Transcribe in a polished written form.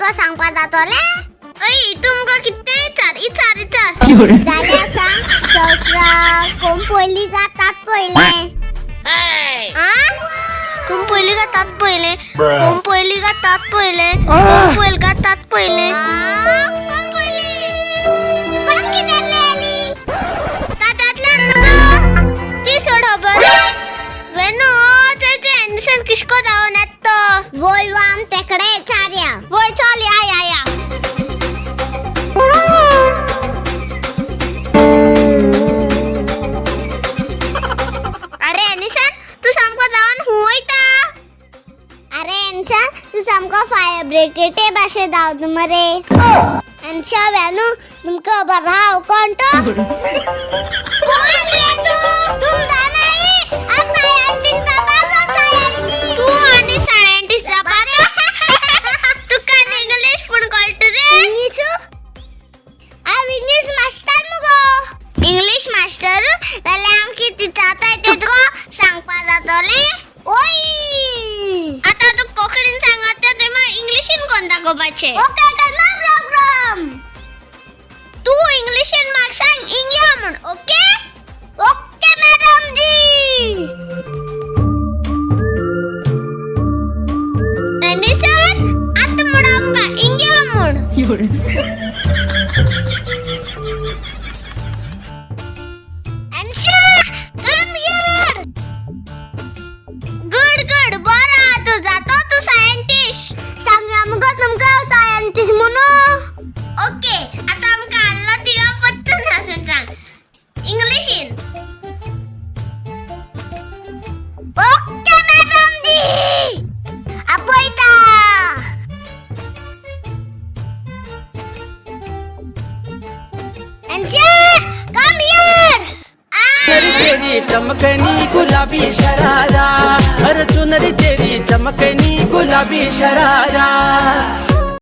कितको सांगपा जातोले. अय, तुमकां कितें विचार विचार विचार. जाल्यार सांग, संवसार कोण पयली गातात पयले? आ? कोण पयली गातात पयले? कोण पयली गातात पयले? कोण पयली गातात पयले? कोण पयली? कोण कित्यातले आली? ताटांतल्यान न्हू ती सोड खबर. वेनू, तेचे एनसन किशको जावन येता तो. वय आम तेकडे विचारया. वय, चल या या या. अरे एनिसन, तू सामको जावन हूं वयता. अरे एन्सा, तू सामको फायर ब्रिगेडे भाशे धांवता मरे. एन्सा, वेनू, तुमकां खबर आहा हांव कोण तो? कोण रे तू? तुमकां नाही, हांव सायंटिस्ट जावपाचो, सायंटिस्ट. तू आनी सायंटिस्ट जावपाचो? तुका इंग्लिश पूण कळटा रे? इंग्लीश? हांव इंग्लीश मास्टर मुगो. इंग्लिश मास्टर जाल्यार आमकां तिचाताय तें तुका सांगपा जातलें. ओय. आतां तूं कोंकणीन सांगत तें मागीर इंग्लिशीन कोण दाखोवपाचें? Okay, no problem. तूं इंग्लिशीन म्हाका सांग इंग्या म्हूण, ओके? Okay madam ji. एनिसन, आतां म्हूण आमकां इंग्या म्हूण. एन्सा, कम here. Good good, बरो आहा तूं, जातो तूं सायंटिस्ट. सांगया मुगो तुमकां सायंटिस्ट म्हणून. ओके, आतां आमकां हाडलो तिगा पत्तून आसून सांग इंग्लिशीन. ओके मॅडम जी, आपयता. एन्सा, कम here. चुनरी तेरी चमकनी गुलाबी शरारा, अरे चुनरी तेरी चमकनी गुलाबी शरारा.